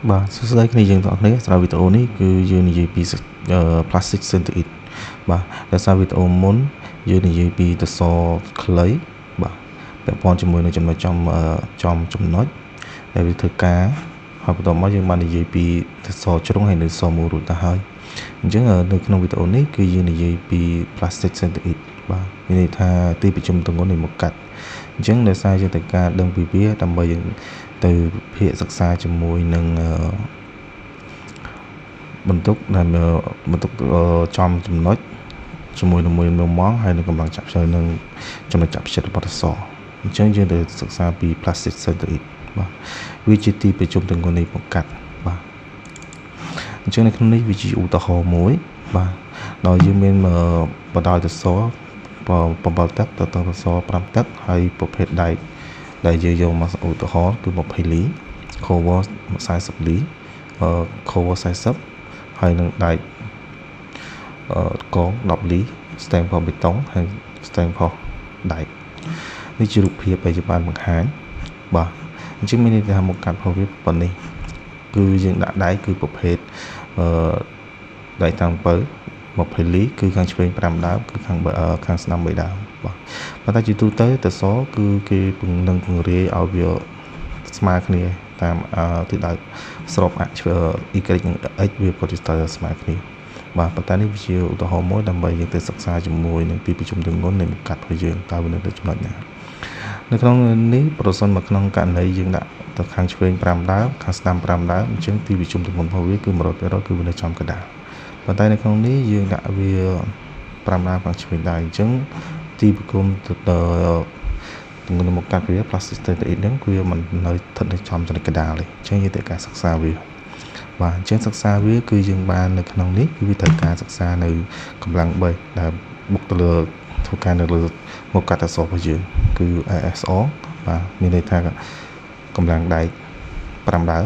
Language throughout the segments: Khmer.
បាទសួស្តីគ្នាយើងទាំងអស់គ្នាសម្រាប់វីដេអូនេះគឺយើងនិយាយពី plastic centroid បាទដោយសារវីដេអូមុនយើងនិយាយពីទសខ្លីបាទពាក់ព័ន្ធជាមួយនឹងចំណុចចំចំចំណុចដែលវាធ្វើការហើយបន្ទាប់មកយើងបាននិយាយពីទសជ្រុងហើយនិងទសមូលរួចទៅហើយអញ្ចឹងនៅក្នុងវីដេអូនេះគឺយើងនិយាយពី plastic centroid បាទមានន័យថាទីប្រជុំទម្ងន់នៃមុខកាត់អញ្ចឹងដោយសារយើងត្រូវការដឹងពីវាដើម្បីយើងទៅភាគសិក្សាជាមួយនឹងបន្ទុកដែលបន្ទុកចំចំណុចជាមួយនឹងមួយម៉ងហើយនឹងកម្លាំងចាប់ផ្សើនឹងចំណុចចាប់ផ្ចិតរបស់ទសអញ្ចឹងយើងទៅសិក្សាពី plastic centroid បាទវាជាទីប្រជុំទម្ងន់នៃមុខកាត់បាទអញ្ចឹងនៅក្នុងនេះវាជាឧទាហរណ៍មួយបាទដោយយើងមានបដោយទស7ទឹកទៅទស5ទឹកហើយប្រភេទដែកដែលយើងយកមកឧទាហរណ៍គឺ20លី cover 40លី cover 40ហើយនឹងដែកកង10លី stem ផុសបេតុងហើយ stem ផុសដែកនេះជារូបភាពដែលយើងបានបង្ហាញបាទអញ្ចឹងមានន័យថាមុខកាត់របស់វាប៉ុណ្នេះគឺយើងដាក់ដែកគឺប្រភេទអឺដែកតាំងពៅ20លីគឺខាងឆ្វេង5ដើមគឺខាងខាងស្ដាំ3ដើមបាទប៉ុន្តែជាទូទៅតសគឺគេពង្នឹងពង្រាយឲ្យវាស្មើគ្នាតាមទិសដៅស្របអ y និង x វាក៏ទៅស្មើគ្នាបាទប៉ុន្តែនេះវាជាឧទាហរណ៍មួយដើម្បីយើងទៅសិក្សាជាមួយនឹងទីប្រជុំទម្ងន់នៃមុខកាត់របស់យើងតើវានៅទៅចំណុចណានៅក្នុងនេះប្រសិនមកក្នុងករណីយើងដាក់ទៅខាងឆ្វេង5ដើមខាងស្ដាំ5ដើមអញ្ចឹងទីប្រជុំទម្ងន់របស់វាគឺ100%គឺវានៅចំកណ្ដាលប៉ុន្តែនៅក្នុងនេះយើងដាក់វា5ដើមខាងឆ្វេងដែរអញ្ចឹងទីប្រគំទៅទម្ងន់មុខកាត់វា plastic centroid ហ្នឹងគឺវាមិននៅស្ថិតនៅចំចំណុចកណ្ដាលទេអញ្ចឹងយើងត្រូវការសិក្សាវាបាទអញ្ចឹងសិក្សាវាគឺយើងបាននៅក្នុងនេះគឺវាត្រូវការសិក្សានៅកម្លាំង3ដែលបុកទៅលើធ្វើការនៅលើមុខកាត់អក្សររបស់យើងគឺ ASO បាទមានន័យថាកម្លាំងដែក5ដើម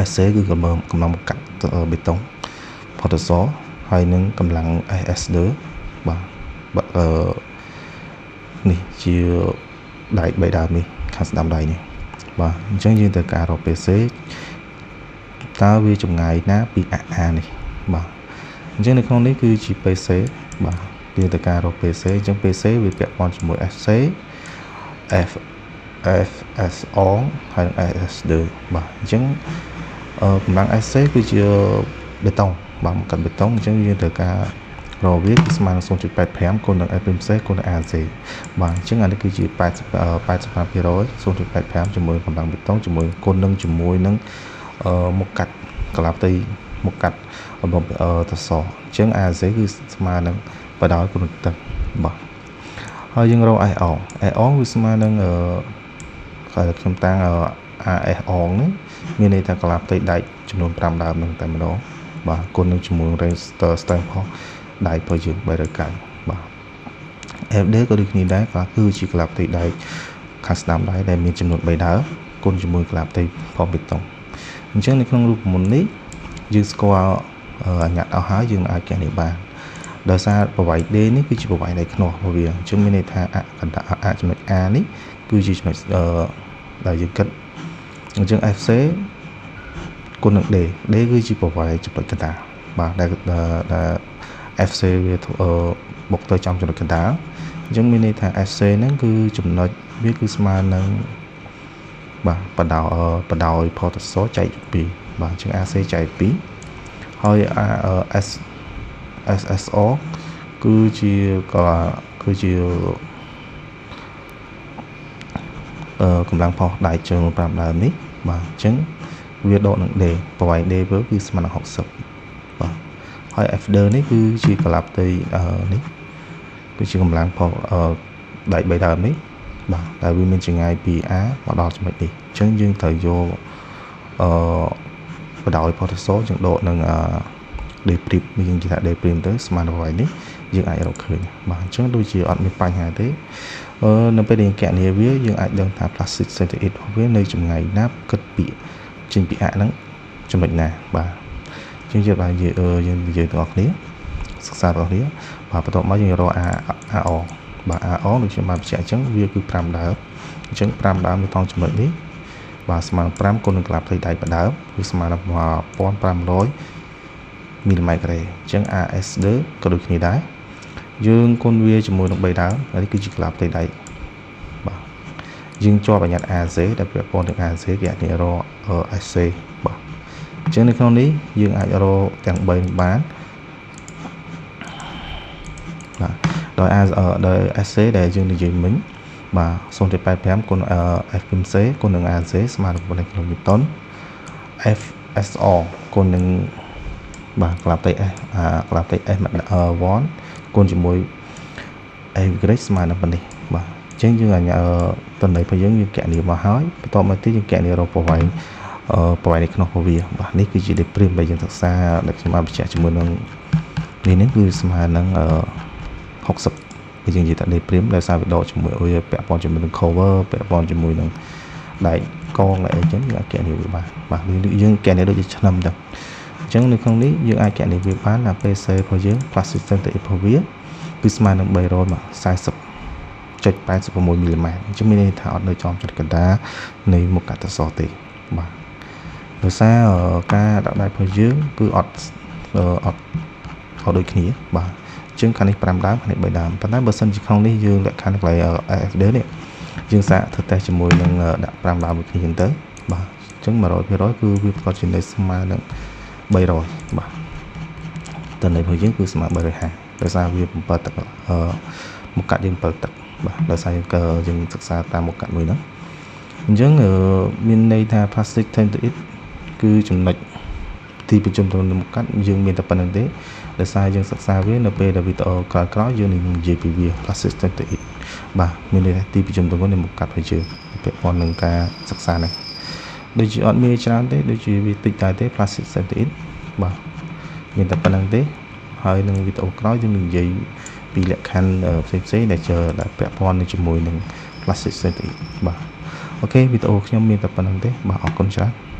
SC គឺកម្លាំងមុខកាត់បេតុងផុតអក្សរហើយនឹងកម្លាំង SS2 បាទអឺនេះជាដែក3ដើមនេះខាងស្ដាំដៃនេះបាទអញ្ចឹងយើងត្រូវការរក PC តើវាចម្ងាយណាពី AA នេះបាទអញ្ចឹងនៅក្នុងនេះគឺជា PC បាទយើងត្រូវការរក PC អញ្ចឹង PC វាពាក់ព័ន្ធជាមួយ FC F FSO ហើយនិង SS2 បាទអញ្ចឹងកម្លាំង SC គឺជាបេតុងបាទមកកាត់បេតុងអញ្ចឹងយើងត្រូវការរកវាគឺស្មើនឹង 0.85 គុណនឹង F'C គុណនឹង AC បាទអញ្ចឹងអានេះគឺជា85% 0.85 ជាមួយកម្លាំងបេតុងជាមួយគុណនឹងជាមួយនឹងមុខកាត់កលាផ្ទៃមុខកាត់របស់ទសអញ្ចឹង AC គឺស្មើនឹងបដោយគុណនឹងទឹកបាទហើយយើងរក SO SO វាស្មើនឹងខ្ញុំតាំង ASO នេះមានន័យថាកលាផ្ទៃដែកចំនួន5ដើមនឹងតែម្ដងបាទគុណនឹងជាមួយ register stamp ផងដែករបស់យើង390បាទ FD ក៏ដូចគ្នាដែរបាទគឺជាកលាផ្ទៃដែកខាងស្ដាំដៃដែលមានចំនួន3ដើមគុណជាមួយកលាផ្ទៃផងបេតុងអញ្ចឹងនៅក្នុងរូបមន្តនេះយើងស្គាល់អញ្ញត្តិអស់ហើយយើងអាចគណនាបានដោយសារប្រវែង D នេះគឺជាប្រវែងដែកខ្នាស់របស់វាអញ្ចឹងមានន័យថាអកណ្ដាលអចំណុច A នេះគឺជាចំណុចដែលយើងគិតអញ្ចឹង FC គុណនឹង D D គឺជាប្រវែងចំណុចកណ្ដាលបាទដែល FC វាបុកទៅចំចំណុចកណ្ដាលអញ្ចឹងមានន័យថា FC ហ្នឹងគឺចំណុចវាគឺស្មើនឹងបាទបដោយផតសចែក2បាទអញ្ចឹង AC ចែក2ហើយ S SSO គឺជាគឺជាកម្លាំងផុសដែកចំនួន5ដើមនេះបាទអញ្ចឹងវាដកនឹង D ប្រវែង D វាគឺស្មើនឹង60បាទហើយ FD នេះគឺជាកលាផ្ទៃនេះគឺជាកម្លាំងផុសដែក3ដើមនេះបាទដែលវាមានចម្ងាយពី A មកដល់ចំណុចនេះអញ្ចឹងយើងត្រូវយកអឺបដោយផុតសយើងដកនឹង D' យើងនិយាយថា D' ទៅស្មើនឹងប្រវែងនេះយើងអាចរកឃើញបាទអញ្ចឹងដូចជាអត់មានបញ្ហាទេនៅពេលដែលយើងគណនាវាយើងអាចដឹងថា plastic centroid របស់វានៅចម្ងាយណាគិតពីចេញពីអហ្នឹងចំណុចណាបាទអញ្ចឹងយើងបានយើងនិយាយទាំងអស់គ្នាសិក្សាទាំងអស់គ្នាបាទបន្ទាប់មកយើងរក AO បាទ AO ដូចខ្ញុំបានបញ្ជាក់អញ្ចឹងវាគឺ5ដើមអញ្ចឹង5ដើមនៅត្រង់ចំណុចនេះ បាទស្មើនឹង5គុណនឹងក្លាផ្ទៃដែកដើមគឺស្មើនឹង1500មីលីម៉ែត្រការ៉េអញ្ចឹង AS2 ក៏ដូចគ្នាដែរយើងគុណវាជាមួយនឹង3ដើមនេះគឺជាក្លាផ្ទៃដែកបាទយើងជាប់បញ្ញត្តិ AC ដែលពាក់ព័ន្ធនឹង AC គេអាចរក SC បាទអញ្ចឹងនៅក្នុងនេះយើងអាចរកទាំង3នឹងបានបាទដោយ A ដោយ SC ដែលយើងនិយាយមិញបាទ0.85គុណ FMC គុណនឹង AC ស្មើនឹង1គីឡូញូតុន FSR គុណនឹងបាទក្លាផ្ទៃ S ក្លាផ្ទៃ S 1គុណជាមួយ Y ស្មើនឹងប៉ុណ្នេះបាទអញ្ចឹងយើងអាចតន័យរបស់យើងយើងកណនីមកហើយបន្ទាប់មកទៀតយើងកណនីរកប្រវែងប្រវែងនៅក្នុងរបស់វាបាទនេះគឺជា D' ដែលយើងសិក្សាដែលខ្ញុំបានបញ្ជាក់ជាមួយនឹងនេះនេះគឺស្មើនឹង60យើងនិយាយថា D' ដោយសារវាដកជាមួយអុយពាក់ព័ន្ធជាមួយនឹង cover ពាក់ព័ន្ធជាមួយនឹងដែកកងអីចឹងយើងអាចកណនីវាបានបាទយើងកណនីដូចជាឆ្នាំចឹងអញ្ចឹងនៅក្នុងនេះយើងអាចកណនីវាបានថា PC របស់យើង plastic center របស់វាគឺស្មើនឹង340.86មីលីម៉ែត្រអញ្ចឹងមានន័យថាអត់នៅចំចរិតកណ្ដាលនៃមុខកាត់តសទេបាទដោយសារការដាក់ដៃរបស់យើងគឺអត់អត់អត់ដូចគ្នាបាទអញ្ចឹងខាងនេះ5ដើមខាងនេះ3ដើមប៉ុន្តែបើសិនជាក្នុងនេះយើងលក្ខខណ្ឌកន្លែង FD នេះយើងសាកធ្វើតេស្តជាមួយនឹងដាក់5ដើមដូចគ្នាអញ្ចឹងទៅបាទអញ្ចឹង100%គឺវាប្រកបជានៅស្មើនឹង300បាទតន័យរបស់យើងគឺស្មើ350ដោយសារវា7ទឹកមុខកាត់យើង7ទឹកបាទដោយសារយើងយើងសិក្សាតាមមុខកាត់មួយហ្នឹងអញ្ចឹងមានន័យថា plastic centroid គឺចំណុចទីប្រជុំទៅនឹងមុខកាត់យើងមានតែប៉ុណ្្នឹងទេដោយសារយើងសិក្សាវានៅពេលដែលវីដេអូក្រោយៗយើងនឹងនិយាយពីវា plastic centroid បាទមានន័យថាទីប្រជុំទៅនឹងមុខកាត់របស់យើងពាក់ព័ន្ធនឹងការសិក្សានេះដូចជាអត់មានច្រើនទេដូចជាវាតិចតែទេ plastic centroid បាទមានតែប៉ុណ្្នឹងទេហើយនឹងវីដេអូក្រោយយើងនឹងនិយាយពីលក្ខខណ្ឌផ្សេងៗដែលដែលពាក់ព័ន្ធនឹងជាមួយនឹង plastic centroid បាទអូខេវីដេអូខ្ញុំមានតែប៉ុណ្្នឹងទេបាទអរគុណច្រើន។